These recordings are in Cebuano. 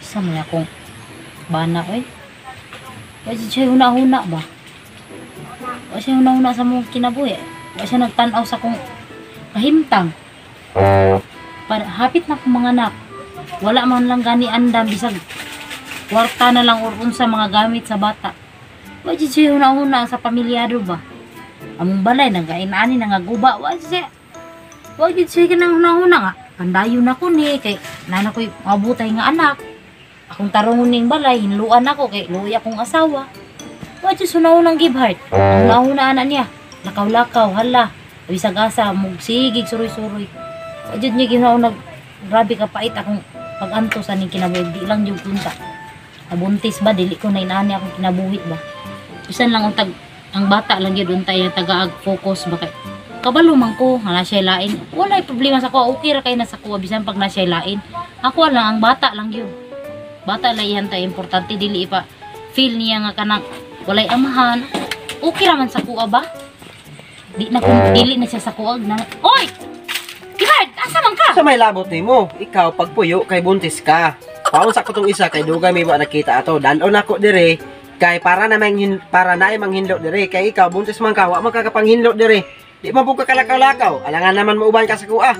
Sa man akong bana oy. Wa siya huna-huna ba? Wa siya huna-huna sa mong kinabuhi. Wa siya nagtan-aw sa kong kahimtang. Para hapit na akong mga anak. Wala man lang gani andam bisag kwarta na lang or unsa mga gamit sa bata. Wa siya huna-huna sa pamilyado ba? Among balay nagainani nangaguba. Wa siya. Wa jud siya kanang huna-huna nga. Pandayon ako ni kay nana ko'y mabutay nga anak. Akong tarungon ning balay, hinluan ako kay luoy akong asawa. Wa jud huna-hunang give heart. Ang huna-huna ana niya. Lakaw-lakaw, hala. Bisag asa mugsigig suroy-suroy. Wa jud niya gihuna-huna, grabe ka pait akong pag-antos aning kinabuhi, di lang jud kunta. Nabuntis ba dili ko na inaani akong kinabuhi ba. Bisan lang untag ang bata lang gyud unta iya tagaag focus ba kay kabalo man ko nga na siya lain. Walay problema sa kuha, okay ra kay na sa kuha bisan pag na siya lain. Ako lang ang bata lang gyud. Bata lang iyan ta importante, dili ipa feel niya nga kanang walay amahan. Okay ra man sa kuha ba? Di na kung dili na siya sa kuha na. Oy! Gihard, asa man ka? Sa may labot nimo, ikaw pagpuyo kay buntis ka. Paunsa ko tong isa kay dugay may wa nakita ato. Dalon ako dire kay para na manghin para naay manghinlo dire kay ikaw buntis man ka, wa man ka kapanghinlo dire. Di man pud ka kalakaw-lakaw. Alangan naman mauban ka sa kuha.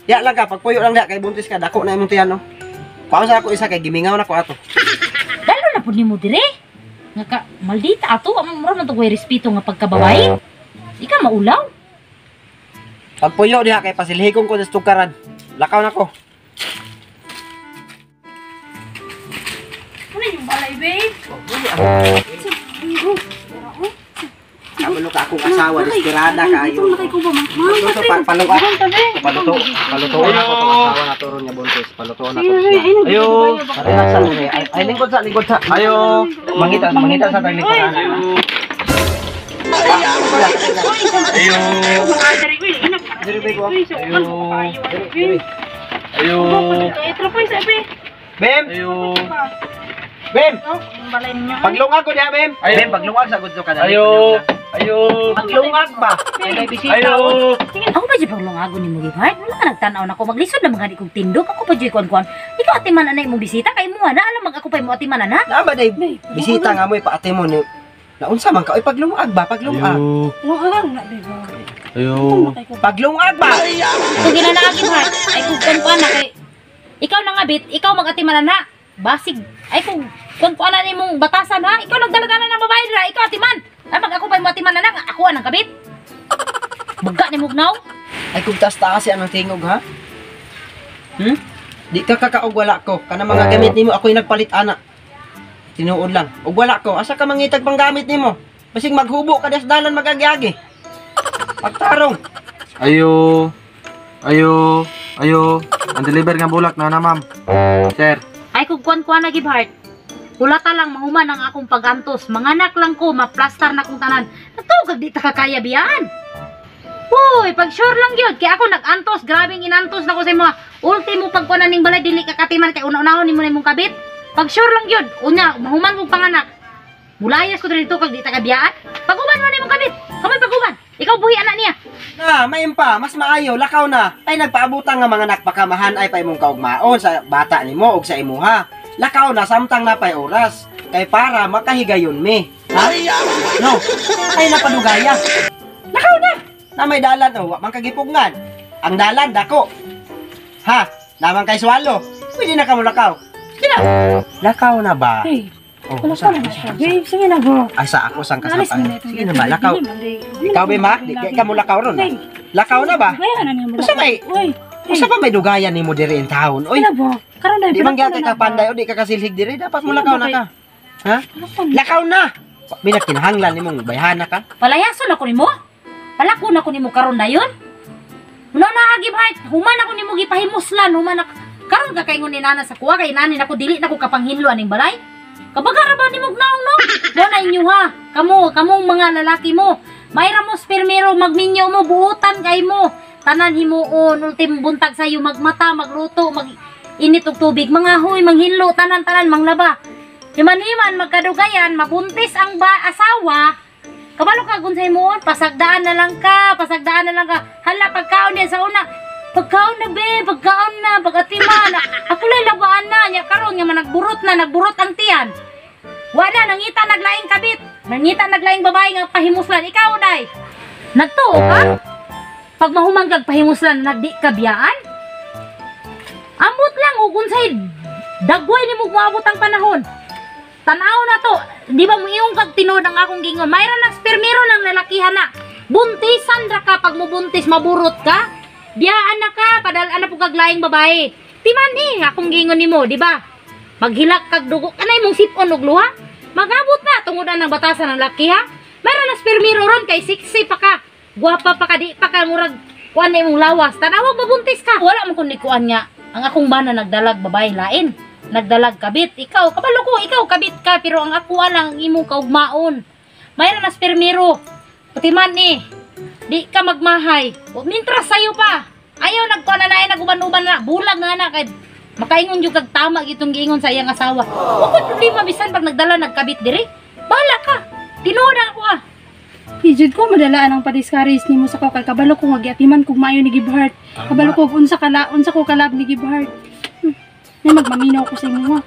Ya lang ka pagpuyo lang da kay buntis ka, dako na imong tiyan no. Paunsa ako isa kay gimingaw na ko ato. Dalo na pud nimo dire. Nga ka maldita ato, ang mura man to koy respeto nga pagkababae. Di ka maulaw. Pagpuyo diha kay pasilhikon ko sa tukaran. Lakaw na ko. Ano yung balay, babe? Kabalo ka akong asawa, desperada kaayo. Ito Paluto, paluto, paluto na ko tong asawa na turon niya buntis. Paluto na ko siya. Ayo. Relax lang dire. Ay, ay, lingkod sa, lingkod sa. Ayo. Mangita, mangita sa tag lingkod. Ayo. Dire ba ko? Ayo. Ayo. Bem, Ayo. Bem. Paglungag ko diha, Bem. Ayo. Bem, paglungag sa gudto ka dali. Ayo. Ayo. Paglungag ba? Ay, may bisita. Ayo. Ako pa jud paglungagon nimo Gihard. Wala ka nagtan-aw nako, maglisod na mga di kog tindog. Ako pa jud kuan-kuan. Ikaw atiman ana imong bisita kay mo na alam mag ako pa imo atiman ana. Na ba day bisita nga mo ipaate mo ni. Naunsa man ka oy paglungag ba? Paglungag. Ayo. Paglungag ba? Kung ginanaagin ha, ay kung kuan-kuan na kay ikaw na nga bit, ikaw mag-atiman ana. Basig ay kung kuan-kuan na nimong batasan ha, ikaw nagdala-dala ng babae dira, ikaw atiman. Ay mag ako pa imo atiman ana, ako anang kabit. Baga ni mugnaw. Ay kung taas-taas siya ang tingog ha? Hmm? Di ka kakaog wala ko. Kana mga gamit nimo ako'y nagpalit ana. Tinuod lang. Og wala ko, asa ka mangitag pang gamit nimo? Basig maghubo ka des dalan magagyagi. Pagtarong. Ayo. Ayo. Ayo. Ang deliver nga bulak na na, ma'am. Sir. Ay kung kuan-kuan na Gibhart. Hulata lang mahuman ang akong pagantos. Manganak lang ko, maplastar na kong tanan. Natugag di ta kakaya biyaan. Uy, pag sure lang yun. Kaya ako nag-antos, grabing inantos na ko sa imo. Ultimo pagkuanan ning balay dili ka katiman kay una-unahon nimo na imong kabit. Pag sure lang yun, unya mahuman kong panganak. Mulayas ko dito kag di ta kabiyaan. Paguban mo na imong kabit. Kamay paguban. Ikaw buhi anak niya. Na, mayon pa, mas maayo, lakaw na. Ay nagpaabutan nga mga anak pakamahan ay pa imong kaugmaon sa bata nimo og sa imuha. Lakaw na samtang na pay oras kay para makahigayon mi. Ha? No. Ay napadugaya. Lakaw na. Na may dalan o wa man kagipugngan. Ang dalan dako. Ha? Naman kay swalo. Pwede na ka mo lakaw. Sige na. Lakaw na ba? Hey, Oh, wala sa, ka na siya. Babe, sige na ba? ay sa ako sang Alis kasapay. na ito. Sige na ba lakaw. Ikaw ba ma? Di ka mo lakaw ron. Ah. Lakaw na ba? Usa may Uy, Usa pa may dugayan nimo diri in town. Oy, na ba? Karon na di man gyud ka panday o di ka kasilhig diri, dapat mo lakaw na ka. Ha? Lakaw na. Mina kinahanglan nimong bayhana ka. Palayason ako nimo. Palako na ko nimo karon dayon. Una na Gibhart, human ako nimo gipahimuslan, human ako. Karon ka kaingon ni nana sa kuha kay nani nako dili na ko kapanghinlo aning balay. Kabagara ba nimo gnaong no? Mo na inyo ha. Kamo, kamong mga lalaki mo. Mayra mo spermero magminyo mo buutan kay mo. Tanan himuon ultim buntag sayo magmata, magluto, mag init og tubig, mga huy, manghinlo, tanan-tanan manglaba. Himan-himan magkadugayan, mabuntis ang ba asawa. Kabalo ka kung sa himuon, pasagdaan na lang ka, pasagdaan na lang ka. Hala, pagkaon niya sa una. Pagkaon na be, pagkaon na, pagatiman. Ako lang labaan na, nya karon nga managbuntis. Magabot na nagburot ang tiyan. Wala nangita naglaing kabit. Nangita naglaing babae nga pahimuslan ikaw day. Nagtuo ka? Pag mahuman kag pahimuslan nagdi ka biyaan? Amot lang og unsay dagway nimo moabot ang panahon. Tan-aw na to, di ba mo iyong kag tinuod ang akong gingon. Mayroon ng spermero ng lalakihan na. Buntisan ra ka pag mubuntis maburot ka. Biyaan na ka, padalaan na po kag laing babae. Timan ni akong gingon nimo, di ba? Maghilak kag dugo kanay mong sipon og luha. Magabot na tungod ang batasan ng laki ha. Mayroon na spermero ron kay sexy pa ka. Gwapa pa ka di pa ka murag kuan na imong lawas. Tanawag mabuntis ka. Wala mo kun kuan nga. Ang akong bana nagdalag babae lain. Nagdalag kabit. Ikaw kabalo ko ikaw kabit ka pero ang ako lang ang imong kaugmaon. Mayroon na spermero. Patiman ni. Di ka magmahay. O, mintras sayo pa. Ayaw nagkuan na na naguban-uban na bulag na na kay makaingon jud kag tama gitong giingon sa iyang asawa. Wa koy problema bisan pag nagdala nagkabit diri. Bahala ka. Tinuod ang ako ah. Ijud ko madalaan ang pa-discourage nimo sa ko kay kabalo ko nga giatiman kog maayo ni give heart. Kabalo ko unsa kala unsa ko kalab ni give heart. May magmaminaw ko sa imo.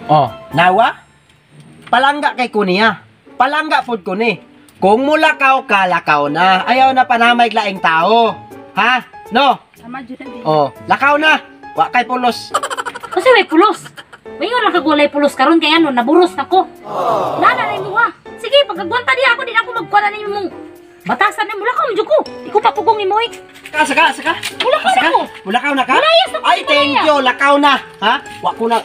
Oh, Nawa? Palangga kay ko niya. Palangga pod ko ni. Kung mulakaw ka, lakaw na. Ayaw na panamay laing tao. Ha? No? Tama jud na, babe. Oh, lakaw na. Wa kay pulos. Kasi may pulos. Mayon lang kag walay pulos karon kay ano naburos na ko. Nana na imo ha. Sige, pagkagwanta diha ako di na ako magkuha na nimo mong batasan nimo lakaw man jud ko. Di ko papugong nimo eh. Saka, saka, saka. Mulakaw na Saka. ko. Mulakaw na ka? Mulayas na ko, Ay, thank mulayas. you. Lakaw na. Ha? Wa ko na.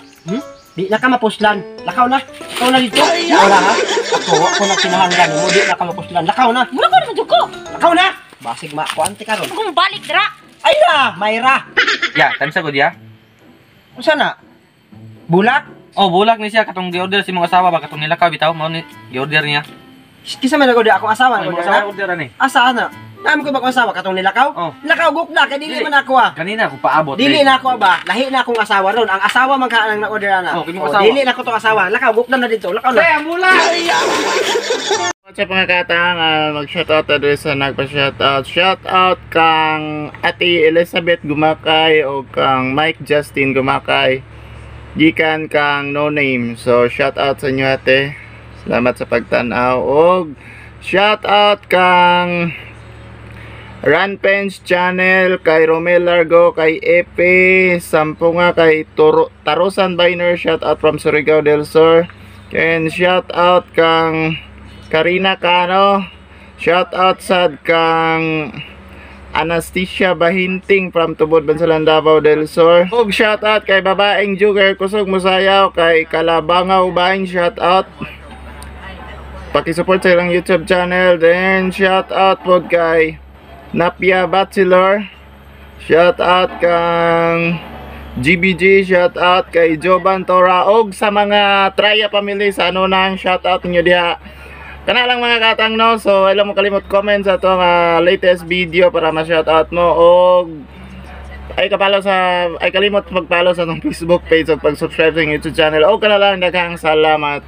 Di na ka mapuslan. Lakaw na. Lakaw na dito. Wala ha? Ako, wa ko na kinahanglan mo. Di na ka mapuslan. Lakaw na. Mulakaw na jud ko. Lakaw na. Basig makuante karon. Kung balik dira. Ay na, Mayra. Ya, time sa gud ya. Unsa na? Bulak? Oh, bulak ni siya katong gi-order si mong asawa ba katong nilakaw bitaw mao ni gi-order niya. Kisa man nag-order akong asawa, Oh, imong nag-order asawa na. order ani. Asa na? Naam ko ba akong asawa katong nilakaw? Oh. Lakaw gukna kay dili Dili. man ako ah. Kanina ako paabot. Dili na ako ba? Lahi na akong asawa ron. Ang asawa man ka ang na-order ana. Oh, kay mong asawa. Dili na ko tong asawa. Lakaw gukna na dito. Lakaw na. Kaya bulak. Sa mga katang mag-shoutout ta diri sa nagpa-shoutout. Shoutout kang Ate Elizabeth Gumakay o kang Mike Justin Gumakay. Gikan kang No Name. So shoutout sa inyo ate. Salamat sa pagtan-aw og shoutout kang Ranpens Channel, kay Romel Largo, kay Epe, Sampunga, kay Toro, Tarosan Biner, shoutout from Surigao del Sur. And shoutout kang Karina Cano, shoutout sad kang Anastasia Bahinting from Tubod, Bansalan, Davao del Sur. Ug shoutout kay Babaeng Juger, Kusog Musayaw, kay Kalabangaw Baing, shoutout. Paki-support sa ilang YouTube channel. Then shoutout pod kay Napia Bachelor. Shoutout kang GBG, shoutout kay Jovan Tora og sa mga Traya family sa ano nang shoutout ninyo diha. Kana lang mga katang no. So alam mo kalimot comment sa atong latest video para ma-shoutout mo og ay kapalo sa ay kalimot mag-follow sa atong Facebook page ug pag-subscribe sa YouTube channel. Og kana lang, daghang salamat.